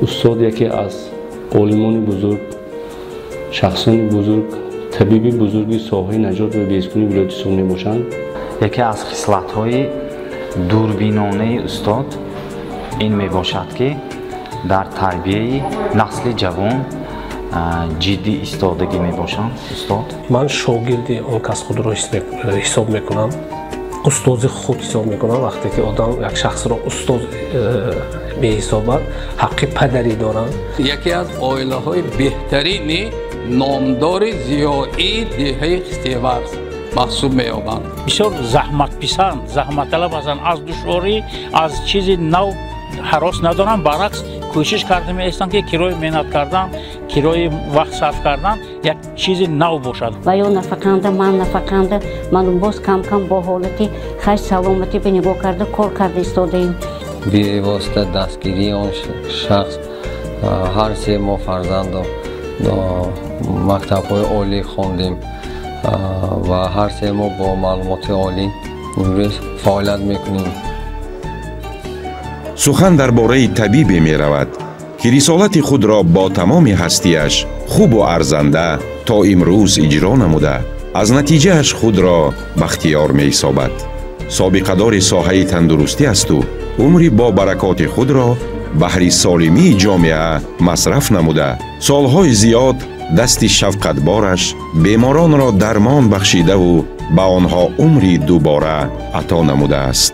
Устод яке аз олимони бузург, шахсони бузург, табиби бузурги соҳаи наҷот ва беҳзкунии вилояти Суғд мебошанд. Яке аз хислатҳои дурбинонаи устод ин мебошад, ки дар тарбияи насли ҷавон ҷиддӣ истодагӣ мебошанд. Устод, ман шогирди он кас худро ҳисоб мекунам, устози худ ҳисоб мекунам. Вақте ки одам як шахсро устоз меҳисобад, ҳаққи падарӣ доранд. Яке аз оилаҳои беҳтарини номдори зиёии деҳаи Хистеварз маҳсуб меёбанд. Бисёр заҳматписанд, заҳматталаб ҳастанд, аз душворӣ, аз чизи нав ҳарос надоранд, баръакс кӯшиш карда меистанд, ки кирои меҳнат кардан, кирои вақт сарф кардан як чизи нав бошад. Ва ё нафақанда, ман нафақанда, ман боз кам-кам бо ҳолати хай саломатӣ ба нигоҳ карда кор карда истодаем. Бевосита дастгирии он шахс ҳар се мо фарзанду мактабҳои олӣ хондем ва ҳар се мо бо маълумоти олӣ имрӯз фаъолият мекунем. Сухан дар бораи табибе меравад, ки рисолати худро бо тамоми ҳастиаш хубу арзанда то имрӯз иҷро намуда, аз натиҷааш худро бахтиёр меҳисобад. Собиқадори соҳаи тандурустӣ асту умри бо баракоти худро баҳри солимии ҷомеа масраф намуда, солҳои зиёд дасти шафқатбораш беморонро дармон бахшидаву ба онҳо умри дубора ато намудааст.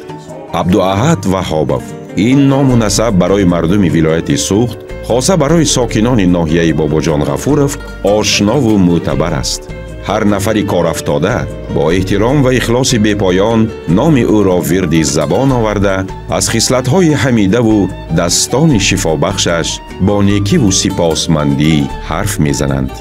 Абдуаҳад Ваҳобов. Ин ному насаб барои мардуми вилояти Суғд, хоса барои сокинони ноҳияи Бобоҷон Ғафуров ошнову мӯътабар аст. Ҳар нафари корафтода бо эҳтиром ва ихлоси бепоён номи ӯро вирди забон оварда, аз хислатҳои ҳамидаву дастони шифобахшаш бо некиву сипосмандӣ ҳарф мезананд.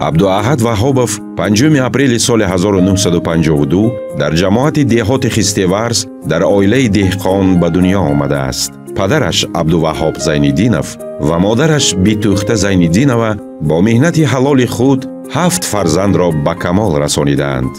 Абдуаҳад Ваҳобов 5 апрели соли 1952 дар ҷамоати деҳоти Хистеварз дар оилаи деҳқон ба дунё омадааст. Падараш Абдуваҳоб Зайниддинов ва модараш Битӯхта Зайниддинова бо меҳнати ҳалоли худ 7 фарзандро ба камол расонидаанд.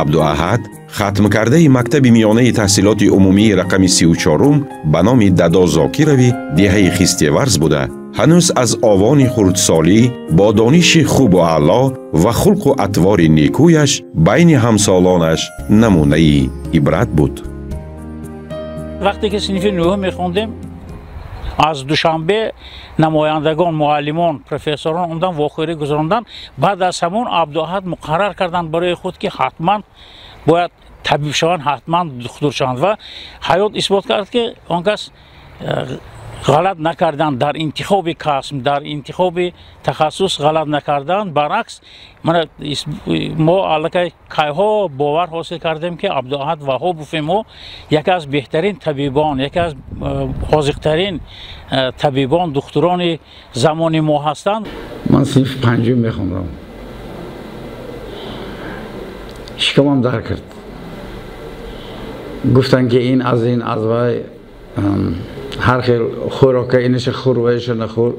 Абдуаҳад хатмкардаи мактаби миёнаи таҳсилоти умумии рақами 34 ба номи Дадо Зокирови деҳаи Хистеварз буда, ҳанӯз аз овони хурдсолӣ бо дониши хубу аъло ва хулқу атвори некӯяш байни ҳамсолонаш намунаи ибрат буд. Вақте ки синфи нӯҳум мехондем, аз Душанбе намояндагон, муаллимон, профессорон омдан вохӯрӣ гузаронданд. Баъд аз ҳамон Абдуаҳад муқаррар карданд барои худ, ки ҳатман бояд табиб шаванд, ҳатман духтур шаванд. Ва ҳаёт исбот кард, ки он кас ғалат накарданд дар интихоби касб, дар интихоби тахассус ғалат накарданд. Баръакс, мо аллакай кайҳо бовар ҳосил кардем, ки Абдуаҳад Ваҳобови мо яке аз беҳтарин табибон, яке аз ҳозиқтарин табибон, духтурони замони мо ҳастанд. Ман синфи панҷум мехондам, шикамам дар кард. Гуфтанд, ки ин аз ин аз вай ҳар хел хӯрока, инаша хӯр, вайша нахӯр.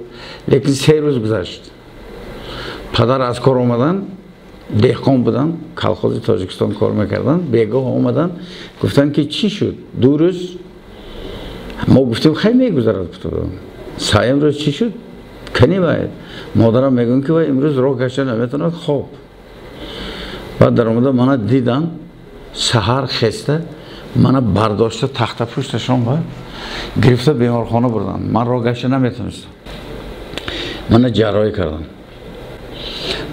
Лекин 3 рӯз гузашт. Падар аз кор омадан, деҳқон буданд, колхози Тоҷикистон кор мекарданд. Бегоҳ омадан, гуфтанд, ки чӣ шуд? 2 рӯз мо гуфтем, хай мегузарад. Саем рӯз чӣ шуд? Кани вай? Модарам мегӯянд, ки вай имрӯз роҳ гашта наметавонад, хоб. Баъд даромада мана дидан, саҳар хеста мана бардошта тахта пушташон ба гирифта беморхона бурданд. Ман роҳ гашта наметавонистам, мана ҷарроҳӣ карданд.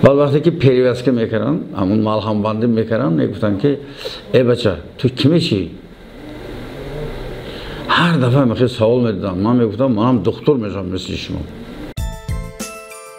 Баъд вақте ки перевязка мекарданд, ҳамун малҳамбандӣ мекарданд, мегуфтанд, ки э бача, ту кӣ мешӣ? Ҳар дафъа мехел савол медодам. Ман мегуфтам, манам духтур мешавам мисли шумо.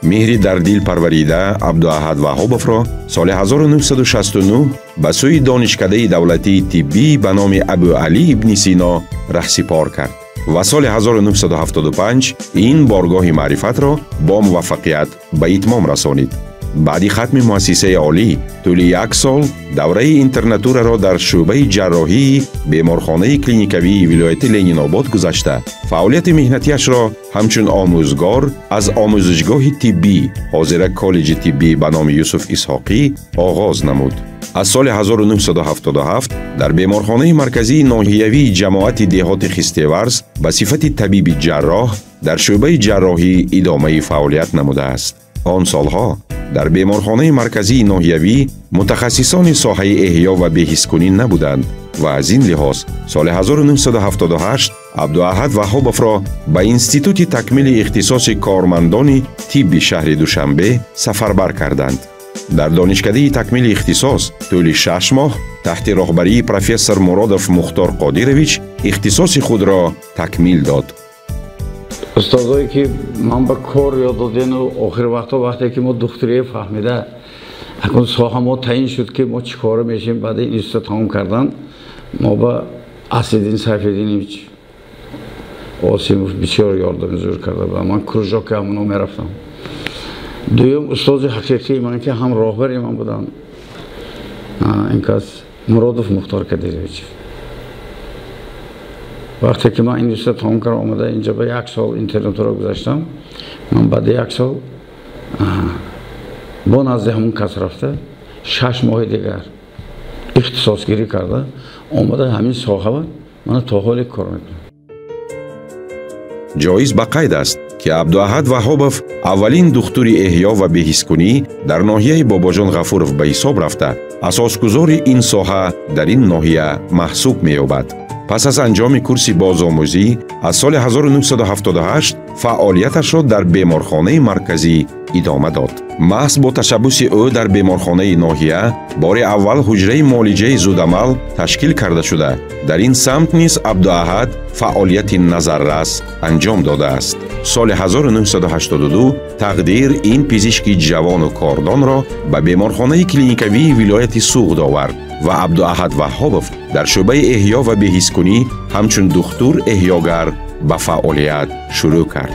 Меҳри дар дил парварида Абдуаҳад Ваҳобовро соли 1969 ба сӯи донишкадаи давлатии тиббӣ ба номи Абуалӣ ибни Сино раҳсипор кард ва соли 1975 ин боргоҳи маърифатро бо муваффақият ба итмом расонид. Баъди хатми муассисаи олӣ тӯли як сол давраи интернатураро дар шӯъбаи ҷарроҳии беморхонаи клиникавии вилояти Ленинобод гузашта, фаъолияти меҳнатиашро ҳамчун омӯзгор аз омӯзишгоҳи тиббӣ, ҳозира коллеҷи тиббӣ ба номи Юсуф Исҳоқӣ, оғоз намуд. Аз соли 1977 дар беморхонаи марказии ноҳиявии ҷамоати деҳоти Хистеварз ба сифати табиби ҷарроҳ дар шӯъбаи ҷарроҳӣ идомаи фаъолият намудааст. Он солҳо дар беморхонаи марказии ноҳиявӣ мутахассисони соҳаи эҳё ва беҳискунӣ набуданд ва аз ин лиҳоз соли 1978 Абдуаҳад Ваҳобовро ба Институти такмили ихтисоси кормандони тибби шаҳри Душанбе сафарбар карданд. Дар донишкадаи такмили ихтисос тӯли 6 моҳ таҳти роҳбарии профессор Муродов Мухтор Қодирович ихтисоси худро такмил дод. Устодое ки ман ба кор ёд додену охири вақтҳо, вақте ки мо духтурие фаҳмида, акун соҳа мо таъин шуд, ки мо чӣ кора мешем, баъди институт тамом кардан мо ба Асиддин Сайфиддинович Осимов бисёр ёрдами зур карда ба ман, кружоки ҳамоно мерафтам. Дуюм устози ҳақиқии ман, ки ҳам роҳбари ман буданд, ин кас Муродов Мухтор Кадирович. Вақте ки ман институт тамом кардам, омада инҷа ба як сол интернатура гузаштам, ман баъди як сол бо назди ҳамон кас рафта 6 моҳи дигар ихтисосгирӣ карда омада ҳамин соҳа мана то ҳоле кор мекунам. Ҷоиз ба қайд аст, ки Абдуаҳад Ваҳобов аввалин духтури эҳё ва беҳискунӣ дар ноҳияи Бобоҷон Ғафуров ба ҳисоб рафта, асосгузори ин соҳа дар ин ноҳия маҳсуб меёбад. Пас аз анҷоми курси бозомӯзӣ аз соли 1978 фаъолияташро дар беморхонаи марказӣ идома дод. Маҳз бо ташаббуси ӯ дар беморхонаи ноҳия бори аввал ҳуҷраи муолиҷаи зудамал ташкил карда шуда, дар ин самт низ Абдуаҳад фаъолияти назаррас анҷом додааст. Соли 1982 тақдир ин пизишки ҷавону кордонро ба беморхонаи клиникавии вилояти Суғд овард ва Абдуаҳад Ваҳобов дар шӯъбаи эҳё ва беҳискунӣ ҳамчун духтур эҳёгар ба фаъолият шурӯъ кард.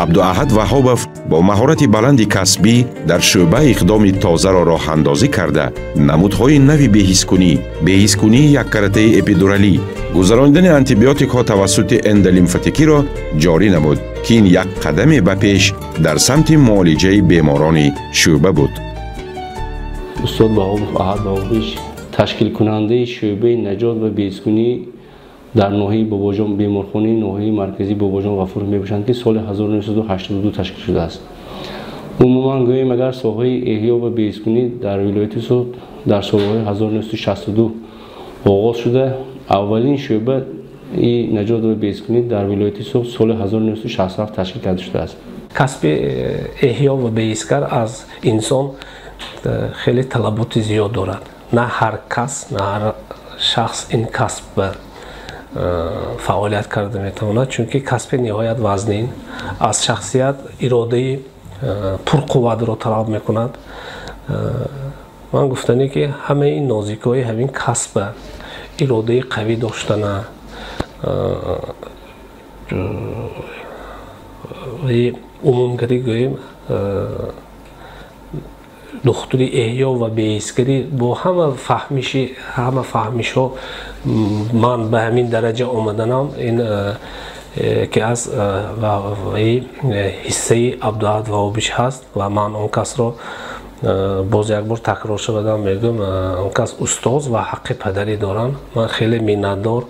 Абдуаҳад Ваҳобов бо маҳорати баланди касбӣ дар шӯъба иқдоми тозаро роҳандозӣ карда, намудҳои нави беҳискунӣ, беҳискунии яккаратаи эпидуралӣ, гузаронидани антибиотикҳо тавассути эндолимфатикиро ҷорӣ намуд, ки ин як қадаме ба пеш дар самти муолиҷаи беморони шӯъба буд. Устод Ваҳобов Аҳад Ваҳобович ташкилкунандаи шӯъбаи наҷот ва беҳискунӣ дар ноҳияи Бобоҷон, беморхонаи ноҳияи марказии Бобоҷон Ғафуров мебошанд, ки соли 1982 ташкил шудааст. Умуман гӯем, агар соҳаи эҳё ва беҳискунӣ дар вилояти Суғд дар солҳои 1962 оғоз шуда, аввалин шӯъбаи наҷот ва беҳискунӣ дар вилояти Суғд соли 1967 ташкил карда шудааст. Касби эҳё ва беҳискар аз инсон хеле талаботи зиёд дорад. На ҳар кас, на ҳар шахс ин касб фаъолият карда метавонад, чунки касби ниҳоят вазнин, аз шахсият иродаи пурқувватро талаб мекунад. Ман гуфтане, ки ҳамаи ин нозикиҳои ҳамин касба, иродаи қавӣ доштана, умумгарӣ гӯем, духтури эҳё ва беҳискарӣ бо ҳама фаҳмиши, ҳама фаҳмишҳо ман ба ҳамин дараҷа омаданам ин ки аз ҳиссаи Абдуаҳад Ваҳобович ҳаст ва ман он касро боз як бор такрор шавадам мегӯям, он кас устоз ва ҳаққи падарӣ доранд. Ман хеле миннатдор.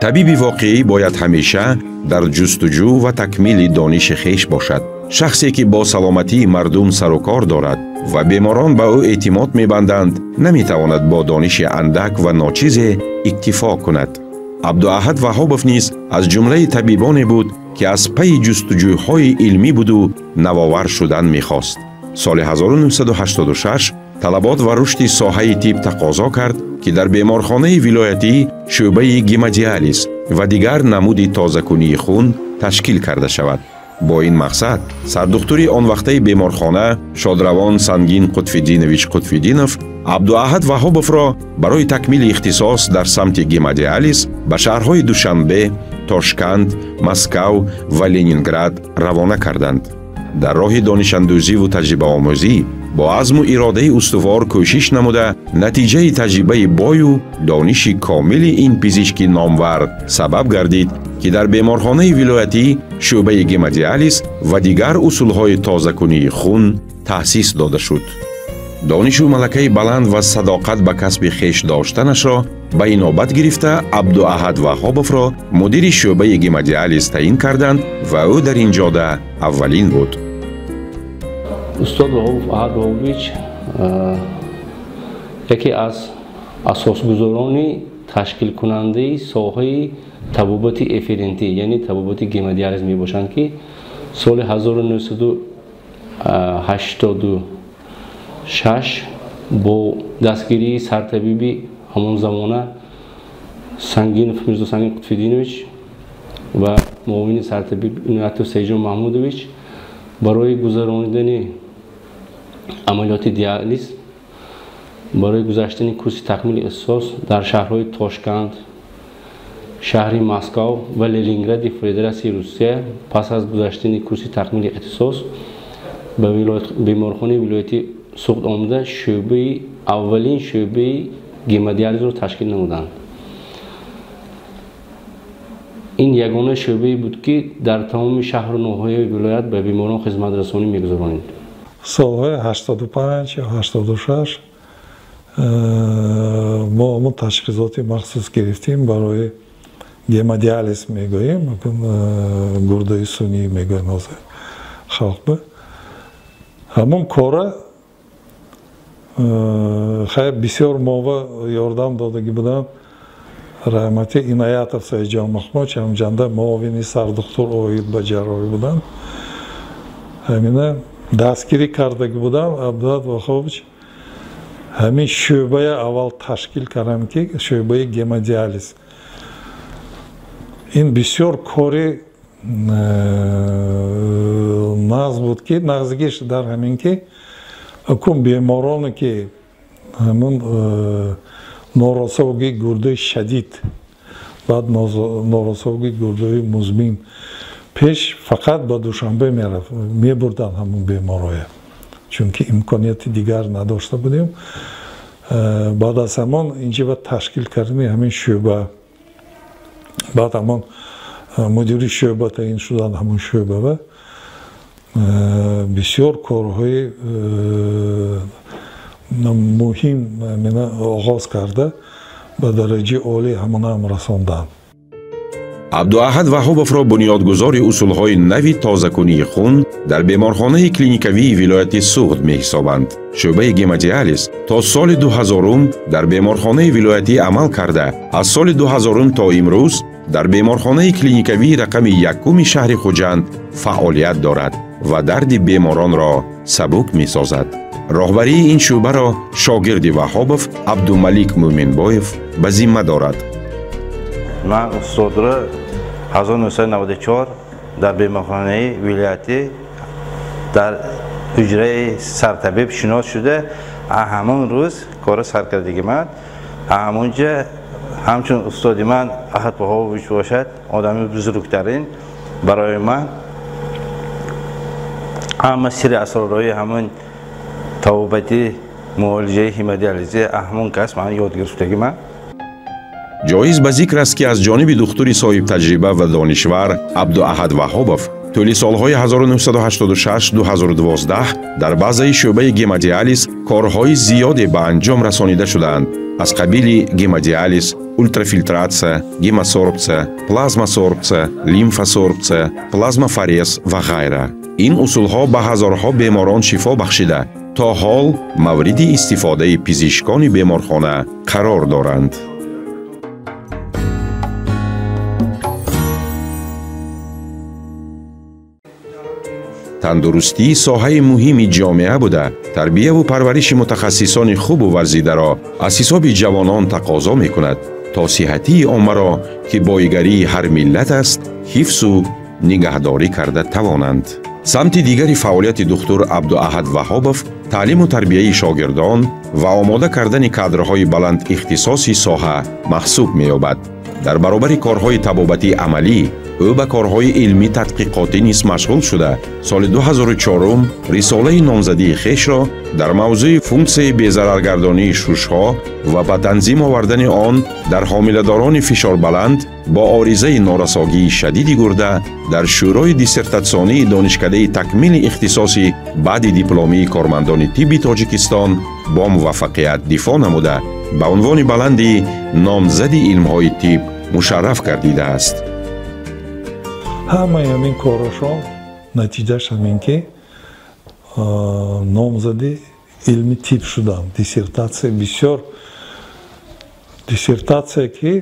Табиби воқеӣ бояд ҳамеша дар ҷустуҷӯ ва такмили дониши хеш бошад. Шахсе ки бо саломатии мардум сарукор дорад ва беморон ба ӯ эътимод мебанданд, наметавонад бо дониши андак ва ночизе иктифо кунад. Абдуаҳад Ваҳобов низ аз ҷумлаи табибоне буд, ки аз пайи ҷустуҷӯҳои илмӣ буду навовар шудан мехост. Соли 1986 талабот ва рушди соҳаи тиб тақозо кард, ки дар беморхонаи вилоятӣ шӯъбаи гемодиализ ва дигар намуди тозакунии хун ташкил карда шавад. Бо ин мақсад сардухтури он вақтаи беморхона шодравон Сангин Қутфиддинович Қутфиддинов Абдуаҳад Ваҳобовро барои такмили ихтисос дар самти гемодиализ ба шаҳрҳои Душанбе, Тошканд, Москав ва Ленинград равона карданд. Дар роҳи донишандӯзиву таҷрибаомӯзӣ бо азму иродаи устувор кӯшиш намуда, натиҷаи таҷрибаи бою дониши комили ин пизишки номвар сабаб гардид, ки дар беморхонаи вилоятӣ шӯъбаи гемодиализ ва дигар усулҳои тозакунии хун таъсис дода шуд. Донишу малакаи баланд ва садоқат ба касби хеш доштанашро ба инобат гирифта, Абдуаҳад Ваҳобовро мудири шӯъбаи гемодиализ таъин карданд ва ӯ дар ин ҷода аввалин буд. Устод Ваҳобов Аҳад Ваҳобович яке аз асосгузорони ташкилкунандаи соҳаи табобати эферентӣ, яъне табобати гемодиализ мебошанд, ки соли 1986 бо дастгирии сартабиби ҳамон замона Сангинов Мирзо Сангин Қутфиддинович ва муовини сартабиб Иноятов Сайҷон Маҳмудович барои гузаронидани амалиёти диализ, барои гузаштани курси такмили ихтисос дар шаҳрҳои Тошканд, шаҳри Москав ва Ленингради Федератсияи Русия, пас аз гузаштани курси такмили ихтисос ба беморхонаи вилояти Суғд омада, шӯъбаи аввалин шӯъбаи гемодиализро ташкил намуданд. Ин ягона шӯъбае буд, ки дар тамоми шаҳру ноҳияи вилоят ба беморон хизматрасонӣ мегузаронид. Солҳои 85 ё 86 мо ҳамон ташхисоти махсус гирифтем барои гемодиализ мегӯем, гурдаи сунъӣ мегӯем ҳозир халқба. Ҳамон кора хайр бисёр мова ёрдам додагӣ буданд раҳмати Иноятов Сайҷон Маҳмудович, ҳамҷанда муовини сардухтур оид ба ҷарроҳӣ буданд. Ҳамина дастгирӣ кардагӣ будам. Абдуаҳад Ваҳобович ҳамин шӯъбая аввал ташкил кардам, ки шӯъбаи гемодиализ. Ин бисёр кори нағз буд, ки нағзигиш дар ҳамин ки акун бемороне ки ҳамун норасогии гурдаи шадид, баъд норасогии гурдаи музмин пеш фақат ба Душанбе мебурданд ҳамун беморҳоя, чунки имконияти дигар надошта будем. Баъд аз ҳамон инҷа ба ташкил кардани ҳамин шӯъба, баъд ҳамон мудири шӯъба таъин шуданд, ҳамон шӯъбава бисёр корҳои муҳим оғоз карда ба дараҷаи олӣ ҳамонаам расонданд. Абдуаҳад Ваҳобовро бунёдгузори усулҳои нави тозакунии хун дар беморхонаи клиникавии вилояти Суғд меҳисобанд. Шӯъбаи гемодиализ то соли 2000 дар беморхонаи вилоятӣ амал карда, аз соли 2000 то имрӯз дар беморхонаи клиникавии рақами якуми шаҳри Хуҷанд фаъолият дорад ва дарди беморонро сабук месозад. Роҳбарии ин шӯъбаро шогирди Ваҳобов Абдумалик Мӯминбоев ба зимма дорад. Ман устодро 1994 дар беморхонаи вилоятӣ дар ҳуҷраи сартабиб шинос шуда, ҳамон рӯз кора сар кардагӣ ман. Ҳамонҷа ҳамчун устоди ман Аҳад Ваҳобович бошад, одами бузургтарин барои ман. Ҳама сири асрорҳои ҳамон табобати муолиҷаи ҳемодиализи ҳамон кас ман ёд гирифтагӣ ман. Ҷоиз ба зикр аст, ки аз ҷониби духтури соҳибтаҷриба ва донишвар Абдуаҳад Ваҳобов тӯли солҳои 1986-2012 дар базаи шӯъбаи гемодиализ корҳои зиёде ба анҷом расонида шудаанд, аз қабили гемодиализ, ултрафилтратсия, гемосорбсия, плазмасорбсия, лимфасорбсия, плазмафорез ва ғайра. Ин усулҳо ба ҳазорҳо беморон шифо бахшида, то ҳол мавриди истифодаи пизишкони беморхона қарор доранд. Тандурустӣ соҳаи муҳими ҷомеа буда, тарбияву парвариши мутахассисони хубу варзидаро аз ҳисоби ҷавонон тақозо мекунад, то сиҳатии оммаро, ки боигарии ҳар миллат аст, ҳифзу нигаҳдорӣ карда тавонанд. Самти дигари фаъолияти духтур Абдуаҳад Ваҳобов таълиму тарбияи шогирдон ва омода кардани кадрҳои баланд ихтисоси соҳа маҳсуб меёбад. Дар баробари корҳои табобатии амалӣ ӯ ба корҳои илмӣ тадқиқотӣ низ машғул шуда, соли 2004 рисолаи номзадии хешро дар мавзӯи функсияи безараргардонии шушҳо ва ба танзим овардани он дар ҳомиладорони фишорбаланд бо оризаи норасогии шадиди гурда дар Шӯрои диссертатсионии Донишкадаи такмили ихтисоси баъди дипломии кормандони тибби Тоҷикистон бо муваффақият дифоъ намуда, ба унвони баланди номзади илмҳои тиб мушарраф гардидааст. Ҳамаи ҳамин корашон натиҷааш ҳамин ки номзади илми тиб шудам. Диссертатсия бисёр диссертатсия ки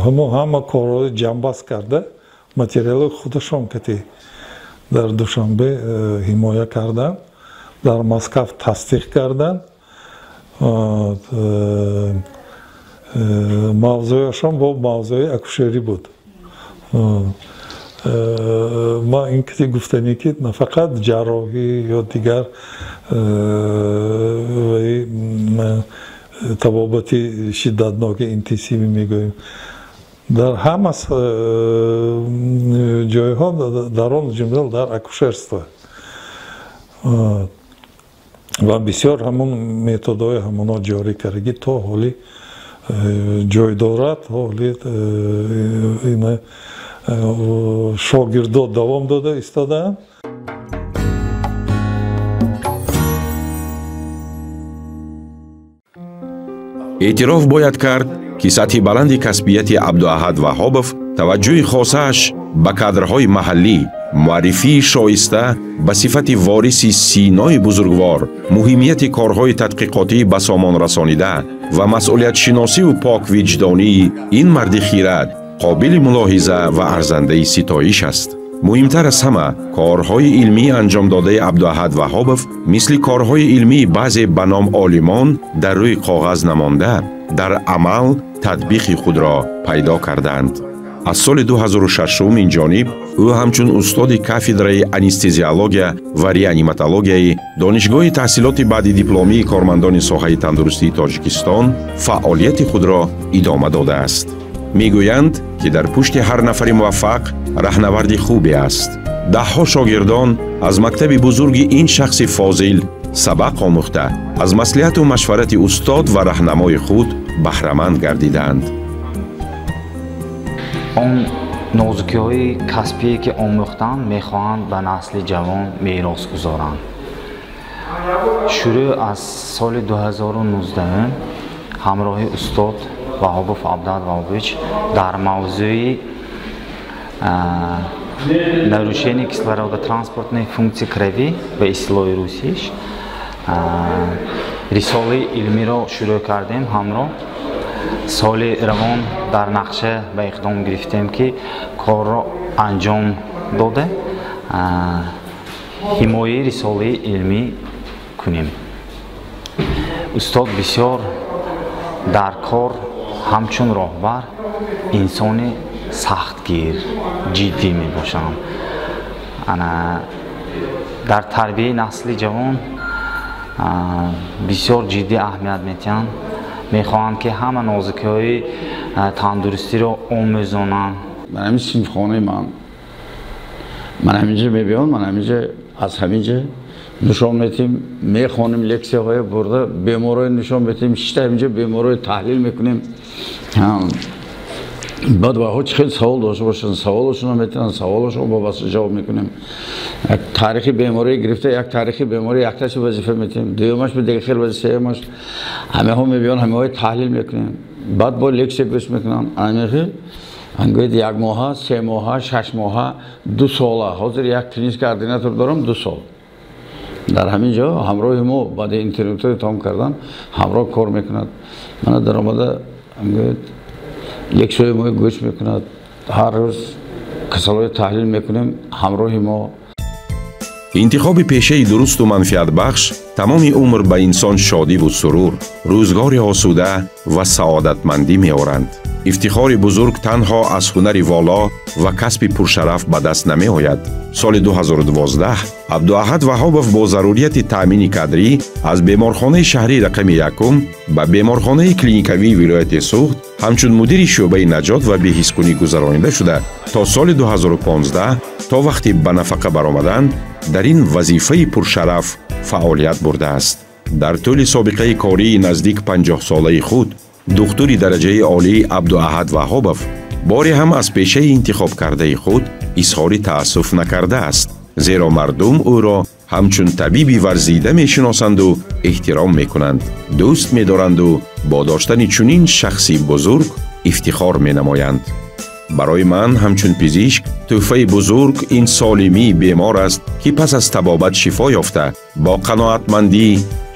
ҳама корҳои ҷамъбаст карда, материалҳои худашон кати дар Душанбе ҳимоя карданд, дар Москав тасдиқ карданд. Мавзӯяшон бо мавзӯи акушерӣ буд. Ман ин кати гуфтанӣ ки на фақат ҷарроҳӣ ё дигар табобати шиддатноки интенсивӣ мегӯем, дар ҳама ҷойҳо, дар он ҷумла дар акушерство ва бисёр ҳамон методҳои ҳамонҳо ҷорӣ кардагӣ то ҳоли ҷой дорад, ҳоли ина шогирдо давом дода истодаанд. Эътироф бояд кард, ки сатҳи баланди касбияти Абдуаҳад Ваҳобов, таваҷҷӯҳи хосааш ба кадрҳои маҳаллӣ, муаррифии шоиста ба сифати вориси синои бузургвор, муҳимияти корҳои тадқиқотӣ ба сомон расонида ва масъулиятшиносиву поквиҷдонии ин марди хирад қобили мулоҳиза ва арзандаи ситоиш аст. Муҳимтар аз ҳама, корҳои илмии анҷомдодаи Абдуаҳад Ваҳобов мисли корҳои илмии баъзе ба ном олимон дар рӯи коғаз намонда, дар амал татбиқи худро пайдо карданд. Аз соли 2006 ин ҷониб ӯ ҳамчун устоди кафедраи анестезиология ва реаниматологияи Донишгоҳи таҳсилоти баъди дипломии кормандони соҳаи тандурустии Тоҷикистон фаъолияти худро идома додааст. Мегӯянд, ки дар пушти ҳар нафари муваффақ раҳнаварди хубе аст. Даҳҳо шогирдон аз мактаби бузурги ин шахси фозил сабақ омӯхта, аз маслиҳату машварати устод ва раҳнамои худ баҳраманд гардиданд. Он нозукиҳои касбие ки омӯхтанд, мехоҳанд ба насли ҷавон мерос гузоранд. Шурӯъ аз соли 2019 ҳамроҳи устод Ваҳобов Абдуаҳад Ваҳобович дар мавзӯи нарушение кислородотранспортной функции крови ба истилоҳи русиш рисолаи илмиро шурӯъ кардем. Ҳамроҳ соли равон дар нақша ба иқдом гирифтем, ки корро анҷом дода, ҳимояи рисолаи илмӣ кунем. Устод бисёр дар кор ҳамчун роҳбар инсони сахтгир, ҷиддӣ мебошанд. Дар тарбияи насли ҷавон бисёр ҷиддӣ аҳамият медиҳанд. Мехоҳанд, ки ҳама нозукиҳои тандурустиро омӯзонанд. Ман ҳамин синфхонаи ман ҳаминҷа мебиём, ман ҳаминҷа аз ҳаминҷа нишон медиҳем, мехонем лексияҳое бурда, беморҳое нишон медиҳем, шишта ҳаминҷа беморҳое таҳлил мекунем. Баъд ваҳо чӣ хел савол дошта бошанд, саволашонро метавонанд, саволашонро бо васита ҷавоб мекунем. Як таърихи беморӣ гирифта, як таърихи беморӣ якташи вазифа метиҳем, дуюмаш ба дигар хел вазифа, сеюмаш ҳамаҳо мебиён, ҳамаҳои таҳлил мекунем. Баъд бо лексия гӯш мекунанд. Ҳамин ангоид як моҳа, се моҳа, шаш моҳа, ду сола. Ҳозир як клинический ординатор дорам, 2 сол. Дар ҳамин ҷо ҳамроҳи мо баъди интернетҳои тамом кардан ҳамроҳ кор мекунад. Мана даромада ангоид лексияҳои мо гӯш мекунад. Ҳар рӯз касалҳои таҳлил мекунем ҳамроҳи мо. Интихоби пешаи дурусту манфиатбахш тамоми умр ба инсон шодиву сурур, рӯзгори осуда ва саодатмандӣ меоранд. Ифтихори бузург танҳо аз ҳунари воло ва касби пуршараф ба даст намеояд. Соли 2012 Абдуаҳад Ваҳобов бо зарурияти таъмини кадрӣ аз беморхонаи шаҳрии рақами якум ба беморхонаи клиникавии вилояти Суғд ҳамчун мудири шӯъбаи наҷот ва беҳискунӣ гузаронида шуда, то соли 2015 то вақти ба нафақа баромадан дар ин вазифаи пуршараф фаъолият бурдааст. Дар тӯли собиқаи кории наздик 50-солаи худ духтури дараҷаи олӣ Абдуаҳад Ваҳобов боре ҳам аз пешаи интихобкардаи худ изҳори таассуф накардааст, зеро мардум ӯро ҳамчун табиби варзида мешиносанду эҳтиром мекунанд, дӯст медоранду бо доштани чунин шахси бузург ифтихор менамоянд. Барои ман ҳамчун пизишк тӯҳфаи бузург ин солимии бемор аст, ки пас аз табобат шифо ёфта бо қаноатмандӣ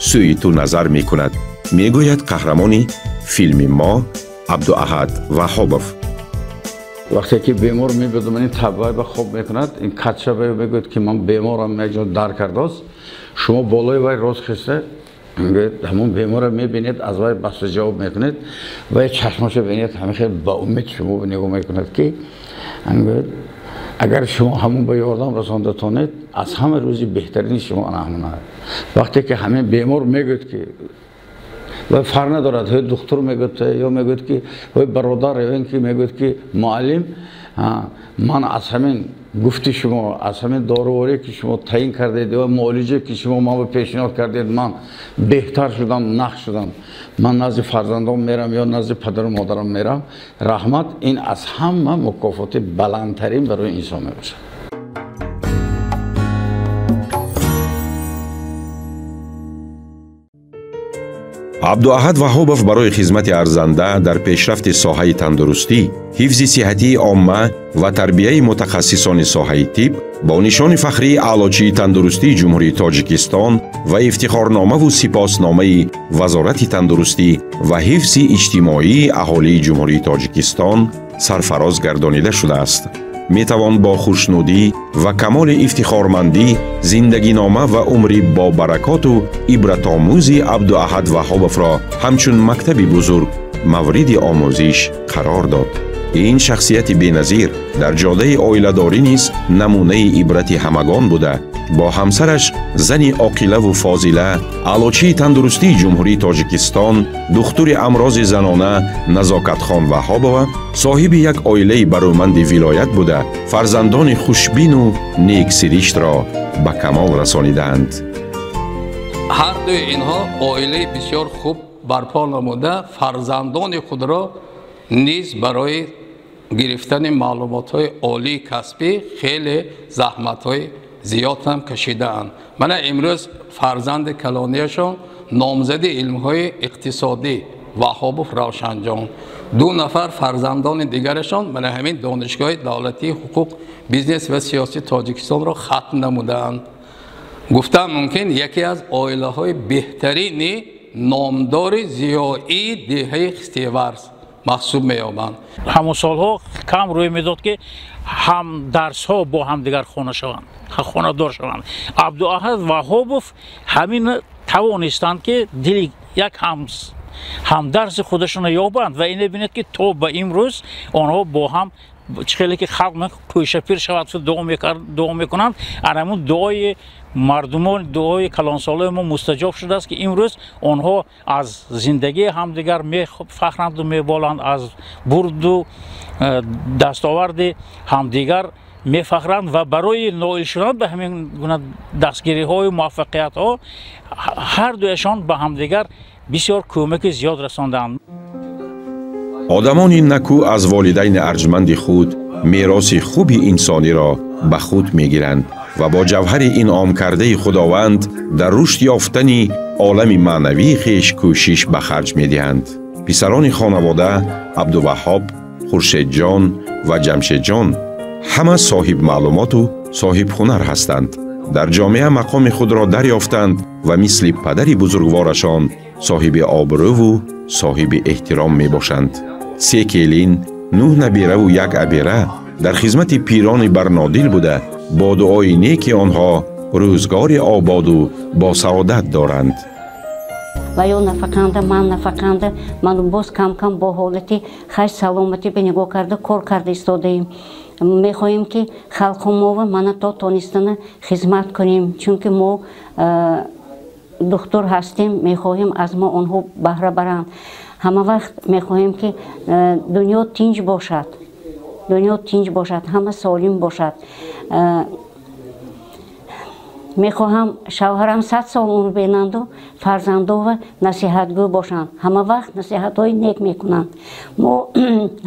сӯи ту назар мекунад, мегӯяд қаҳрамони филми мо Абдуаҳад Ваҳобов. Вақте ки бемор мебиёд, ман ин табъай ба хоб мекунад, ин катша ба мегӯяд, ки ман беморам, як ҷо дар кардааст. Шумо болои вай рост хеста, мегӯяд, ҳамон беморро мебинед, аз вай баста ҷавоб мекунед ва чашмашо бинед, ҳамин хел ба умед шумо нигоҳ мекунад, ки мегӯяд, агар шумо ҳамон ба ёрдам расонда тонед, аз ҳама рӯзи беҳтарини шумо ана ҳамон аст. Вақте ки ҳамин бемор мегӯяд, ки ва фарқ надорад, ҳой духтур мегӯяд ё мегӯяд, ки ҳой бародар, ё ин ки мегӯяд, ки муаллим, ман аз ҳамин гуфти шумо, аз ҳамин доруворе ки шумо таъин кардед ва муолиҷае ки шумо ман ба пешниҳод кардед, ман беҳтар шудам, нақ шудам, ман назди фарзандом мерам ё назди падару модарам мерам, раҳмат. Ин аз ҳама мукофоти баландтарин барои инсон мебошад. Абдуаҳад Ваҳобов барои хизмати арзанда дар пешрафти соҳаи тандурустӣ, ҳифзи сиҳатии омма ва тарбияи мутахассисони соҳаи тиб бо нишони фахрии Аълочии тандурустии Ҷумҳурии Тоҷикистон ва ифтихорномаву сипосномаи Вазорати тандурустӣ ва ҳифзи иҷтимоии аҳолии Ҷумҳурии Тоҷикистон сарфароз гардонида шудааст. Метавон бо хушнудӣ ва камоли ифтихормандӣ зиндагинома ва умри бобаракоту ибратомӯзи Абдуаҳад Ваҳобовро ҳамчун мактаби бузург мавриди омӯзиш қарор дод. Ин шахсияти беназир дар ҷодаи оиладорӣ низ намунаи ибрати ҳамагон буда, бо ҳамсараш зани оқилаву фозила, аълочии тандурустии Ҷумҳурии Тоҷикистон, духтури амрози занона Назокатхон Ваҳобова соҳиби як оилаи барӯманди вилоят буда, фарзандони хушбину нексириштро ба камол расонидаанд. Ҳар дуи инҳо оилаи бисёр хуб барпо намуда, фарзандони худро низ барои гирифтани маълумотҳои олии касбӣ хеле заҳматҳои зиёд ҳам кашидаанд. Мана имрӯз фарзанди калонияшон номзади илмҳои иқтисодӣ Ваҳобов Равшанҷон, ду нафар фарзандони дигарашон мана ҳамин Донишгоҳи давлатии ҳуқуқ, бизнес ва сиёсии Тоҷикистонро хатм намудаанд. Гуфтан мумкин, яке аз оилаҳои беҳтарини номдори зиёии деҳаи Хистеварз маҳсуб меёбанд. Ҳамон солҳо кам рӯй медод, ки ҳам дарсҳо бо ҳамдигар хона шаванд, хонадор шаванд. Абдуаҳад Ваҳобов ҳамин тавонистанд, ки дили як ҳамдарси худашонро ёбанд ва ине бинед, ки то ба имрӯз онҳо бо ҳам чӣ хеле ки халқ кӯшапир шавад дуо мекунанд, ана ҳамун дуои мардумон, дуои калонсолои мо мустаҷоб шудааст, ки имрӯз онҳо аз зиндагии ҳамдигар мефахранду меболанд, аз бурду дастоварди ҳамдигар мефахранд ва барои ноил шудан ба ҳамин гуна дастгириҳою муваффақиятҳо ҳар дуяшон ба ҳамдигар бисёр кӯмаки зиёд расонданд. Одамони накӯ аз волидайни арҷманди худ мероси хуби инсониро ба худ мегиранд ва бо ҷавҳари инъомкардаи Худованд дар рушд ёфтани олами маънавии хеш кӯшиш ба харҷ медиҳанд. Писарони хонавода Абдуваҳҳоб, Хуршедҷон ва Ҷамшедҷон ҳама соҳибмаълумоту соҳибҳунар ҳастанд. Дар ҷомеа мақоми худро дарёфтанд ва мисли падари бузургворашон соҳиби обрӯву соҳиби эҳтиром мебошанд. Се келин, 9 набераву як абера дар хизмати пирони барнодил буда, бо дуои неки онҳо рӯзгори ободу босаодат доранд. Ва ё нафақанда, ман нафақанда, ман боз кам-кам бо ҳолати хай саломатӣ ба нигоҳ карда кор карда истодаем. Мехоҳем, ки халқу мова мана то тонистана хизмат кунем, чунки мо духтур ҳастем, мехоҳем аз мо онҳо баҳра баранд. Ҳама вақт мехоҳем, ки дунё тинҷ бошад, дунё тинҷ бошад, ҳама солим бошад. Мехоҳам шавҳарам 100 сол умр бинанду фарзандова насиҳатгӯ бошанд. Ҳама вақт насиҳатҳои нек мекунанд. Мо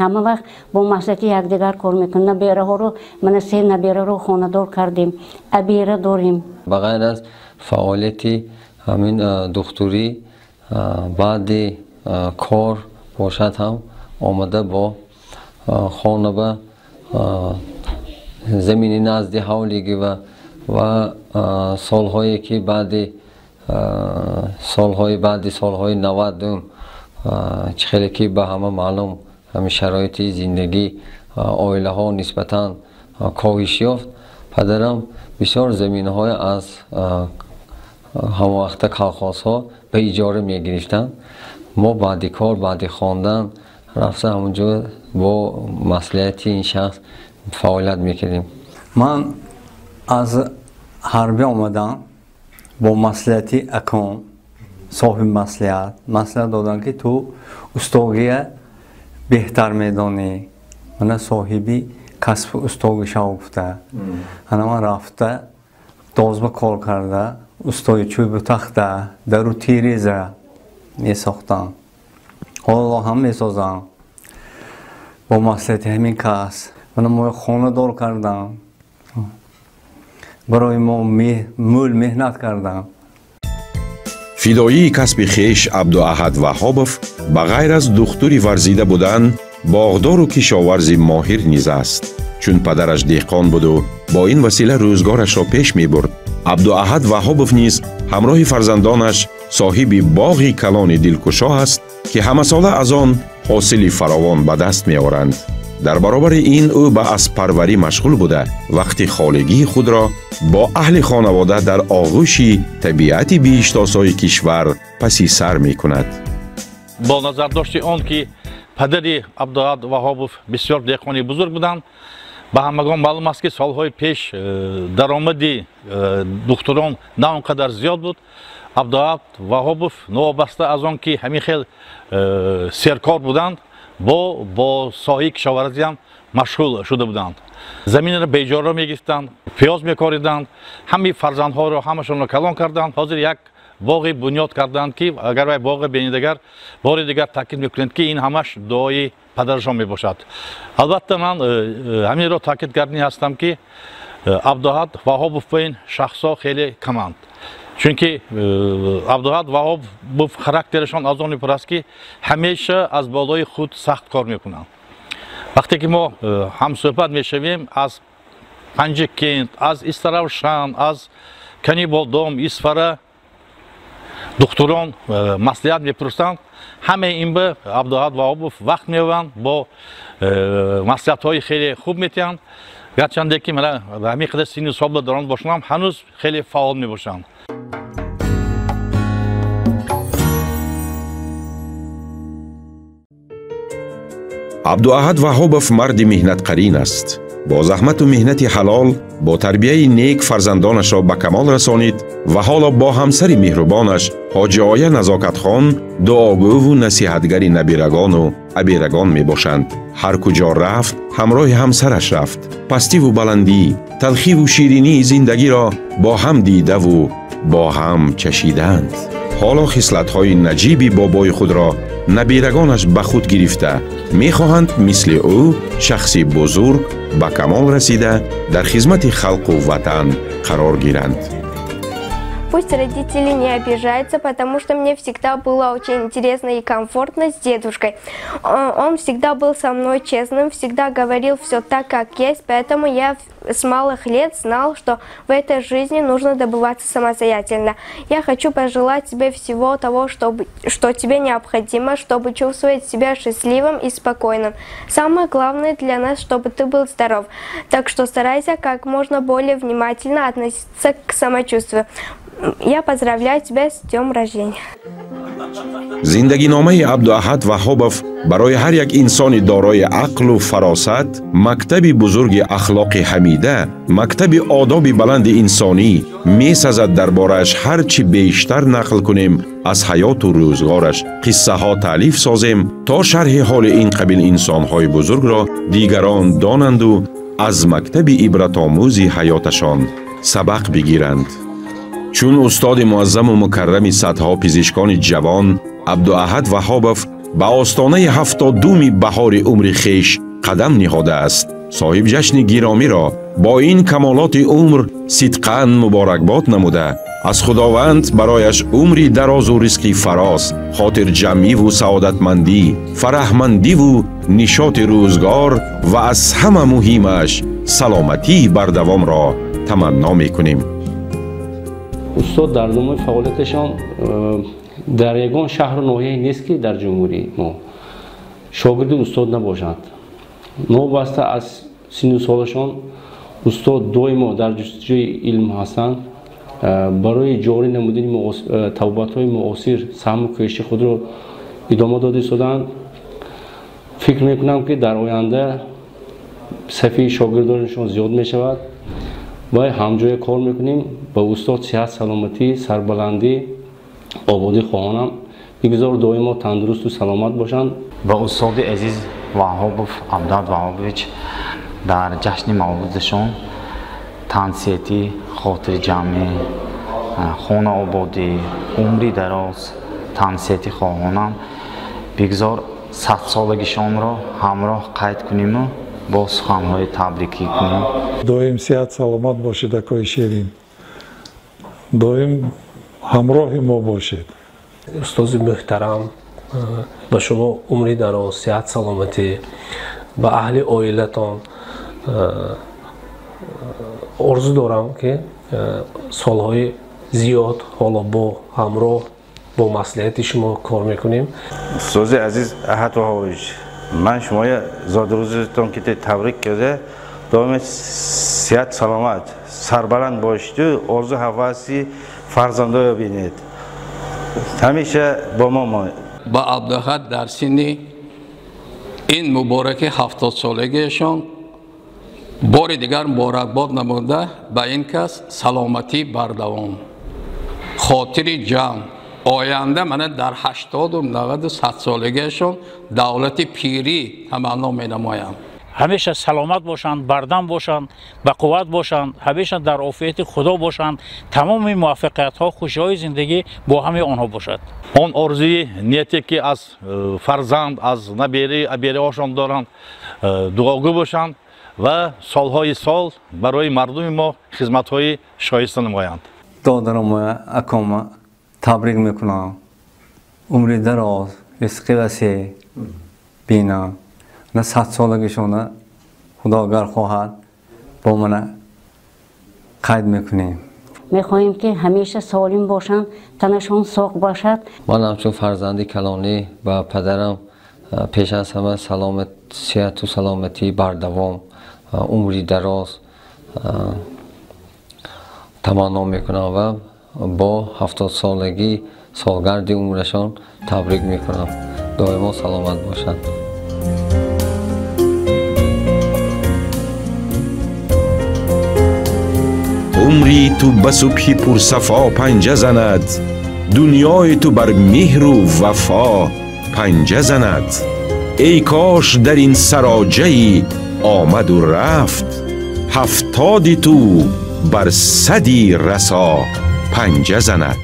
ҳама вақт бо маслиҳати якдигар кор мекунем. Набераҳоро, мана се набераро хонадор кардем, абера дорем. Ба ғайр аз фаъолияти ҳамин духтурӣ, баъди кор бошад ҳам омада бо хона ба замини назди ҳавлигӣ ва солҳое ки баъди солҳои баъди солҳои 90 чӣ хеле ки ба ҳама маълум, ҳамин шароити зиндагӣ оилаҳо нисбатан коҳиш ёфт, падарам бисёр заминҳое аз ҳамвақта колхозҳо ба иҷора мегирифтанд. Мо баъди кор, баъди хондан рафта ҳамонҷо бо маслиҳати ин шахс фаъолият мекардем. Ман аз ҳарбӣ омадам, бо маслиҳати аком, соҳиби маслиҳат, маслиҳат додам, ки ту устогия беҳтар медонӣ, мана соҳиби касби устогӣ шав гуфта. Ана ман рафта дозба кор карда, устои чӯбу тахта, дару тиреза месохтам, ҳоло ҳам месозам. Бо маслиҳати ҳамин кас мана моя хонадор кардам, барои мо мӯл меҳнат кардам. Фидоии касби хеш Абдуаҳад Ваҳобов ба ғайр аз духтури варзида будан, боғдору кишоварзи моҳир низ аст. Чун падараш деҳқон буду бо ин васила рӯзгорашро пеш мебурд, Абдуаҳад Ваҳобов низ ҳамроҳи фарзандонаш соҳиби боғи калони дилкушо аст, ки ҳамасола аз он ҳосили фаровон ба даст меоранд. Дар баробари ин ӯ ба аспарварӣ машғул буда, вақти холигии худро бо аҳли хонавода дар оғӯши табиати биҳиштосои кишвар паси сар мекунад. Бо назардошти он ки падари Абдуаҳад Ваҳобов бисёр деҳқони бузург буданд, ба ҳамагон маълум аст, ки солҳои пеш даромади духтурон на он қадар зиёд буд. Абдуаҳад Ваҳобов новобаста аз он ки ҳамин хел серкор буданд, бо соҳаи кишоварзӣ ҳам машғул шуда буданд. Заминро беиҷора мегирифтанд, пиёз мекориданд, ҳамаи фарзандҳоро ҳамашонро калон карданд. Ҳозир як боғи бунёд карданд, ки агар вай боғи бинидагар бори дигар таъкид мекунед, ки ин ҳамаш дуои падарашон мебошад. Албатта ман ҳаминро таъкид кардани ҳастам, ки Абдуаҳад Ваҳобов ба ин шахсҳо хеле каманд, чунки Абдуаҳад Ваҳобов характерашон аз он иборат аст, ки ҳамеша аз болои худ сахт кор мекунанд. Вақте ки мо ҳамсӯҳбат мешавем, аз Панҷакент, аз Истаравшан, аз Канибодом, Исфара духтурон маслиҳат мепурсанд. Ҳамаи ин ба Абдуаҳад Ваҳобов вақт меёбанд, бо маслиҳатҳои хеле хуб метиҳанд. Гарчанде ки мана ҳамин қадар синну солба доранд бошанд, ҳанӯз хеле фаъол мебошанд. Абдуаҳад Ваҳобов марди меҳнатқарин аст. Бо заҳмату меҳнати ҳалол, бо тарбияи нек фарзандонашро ба камол расонид ва ҳоло бо ҳамсари меҳрубонаш Ҳоҷиоя Назокатхон дуогӯву насиҳатгари набирагону аберагон мебошанд. Ҳар куҷо рафт, ҳамроҳи ҳамсараш рафт. Пастиву баландӣ, талхиву ширинии зиндагиро бо ҳам дидаву бо ҳам чашиданд. Ҳоло хислатҳои наҷиби бобои худро набирагонаш ба худ гирифта, мехоҳанд мисли ӯ шахси бузург ба камол расида дар хизмати халқу ватан қарор гиранд. Пусть родители не обижаются, потому что мне всегда было очень интересно и комфортно с дедушкой. Он всегда был со мной честным, всегда говорил все так, как есть, поэтому я с малых лет знал, что в этой жизни нужно добываться самостоятельно. Я хочу пожелать тебе всего того, что тебе необходимо, чтобы чувствовать себя счастливым и спокойным. Самое главное для нас, чтобы ты был здоров. Так что старайся как можно более внимательно относиться к самочувствию. Я поздравляю тебя с днем рождения. Зиндагиномаи Абдуаҳад Ваҳобов барои ҳар як инсони дорои ақлу фаросат мактаби бузурги ахлоқи ҳамида, мактаби одоби баланди инсонӣ месазад. Дар борааш ҳар чӣ бештар нақл кунем, аз ҳаёту рӯзгораш қиссаҳо таълиф созем, то шарҳи ҳоли ин қабил инсонҳои бузургро дигарон донанду аз мактаби ибратомӯзи ҳаёташон сабақ бигиранд. Чун устоди муаззаму мукаррами садҳо пизишкони ҷавон, Абдуаҳад Ваҳобов ба остонаи 72-ми баҳори умри хеш қадам ниҳодааст. Соҳиб ҷашни гиромиро бо ин камолоти умр сидқан муборакбод намуда, аз Худованд барояш умри дарозу ризқи фароз, хотирҷамъиву саодатмандӣ, фараҳмандиву нишоти рӯзгор ва аз ҳама муҳимаш саломатии бардавомро таманно мекунем. Устод дар давоми фаъолияташон дар ягон шаҳру ноҳияе нест, ки дар ҷумҳурии мо шогирди устод набошанд. Новобаста аз синну солашон, устод доимо дар ҷустуҷӯи илм ҳастанд, барои ҷорӣ намудани табобатҳои муосир саҳму кӯшиши худро идома дода истодаанд. Фикр мекунам, ки дар оянда сафи шогирдонашон зиёд мешавад ва ҳамҷоя кор мекунем. Ба устод сиҳат, саломатӣ, сарбаландӣ, ободӣ хоҳонам. Бигзор доимо тандурусту саломат бошанд. Ба устоди азиз Ваҳобов Абдуаҳад Ваҳобович дар ҷашни мавлудашон тансиҳатӣ, хотирҷамъӣ, хонаободӣ, умри дароз, тансиҳатӣ хоҳонам. Бигзор садсолагишонро ҳамроҳ қайд куниму бо суханҳои табрикӣ кунем. Доим сиҳат саломат бошед, акои Ширин, доим ҳамроҳи мо бошед. Устози муҳтарам, ба шумо умри дароз, сиҳат, саломатӣ, ба аҳли оилатон орзу дорам, ки солҳои зиёд ҳоло бо ҳамроҳ бо маслиҳати шумо кор мекунем. Устози азиз Аҳад Ваҳобович, ман шумоя зодрӯзатон ки табрик карда, доимо сиҳат саломат, сарбаланд бошиду орзу ҳаваси фарзандоё бинед, ҳамеша бо мо. Ба Абдуаҳад дар синни ин мубораки 70-солагиашон бори дигар муборакбод намуда, ба ин кас саломатӣ бардавом, хотири ҷамъ, оянда мана дар 80-у 90-у 100-солагиашон давлати пирӣ таманно менамоям. Ҳамеша саломат бошанд, бардам бошанд, ба қувват бошанд, ҳамеша дар офияти Худо бошанд. Тамоми муваффақиятҳо, хушиҳои зиндагӣ бо ҳамаи онҳо бошад. Он орзуи нияте, ки аз фарзанд, аз набери, абераҳошон доранд, дуогӯ бошанд ва солҳои сол барои мардуми мо хизматҳои шоиста намоянд. Додарама, акома табрик мекунам, умри дароз, ризқи васеъ бинам. На садсолагишона Худо агар хоҳад бо мана қайд мекунем. Мехоҳем, ки ҳамеша солим бошанд, танашон соқ бошад. Ман ҳамчун фарзанди калонӣ ба падарам пеш аз ҳама саломат, сиҳату саломатии бардавом, умри дароз таманно мекунам ва бо 70-солагӣ солгарди умрашон табрик мекунам. Доимо саломат бошанд. Умри ту ба субҳи пурсафо панҷа занад, дунёи ту бар меҳру вафо панҷа занад. Эй кош дар ин сароҷаи омаду рафт, 70-и ту бар сади расо панҷа занад.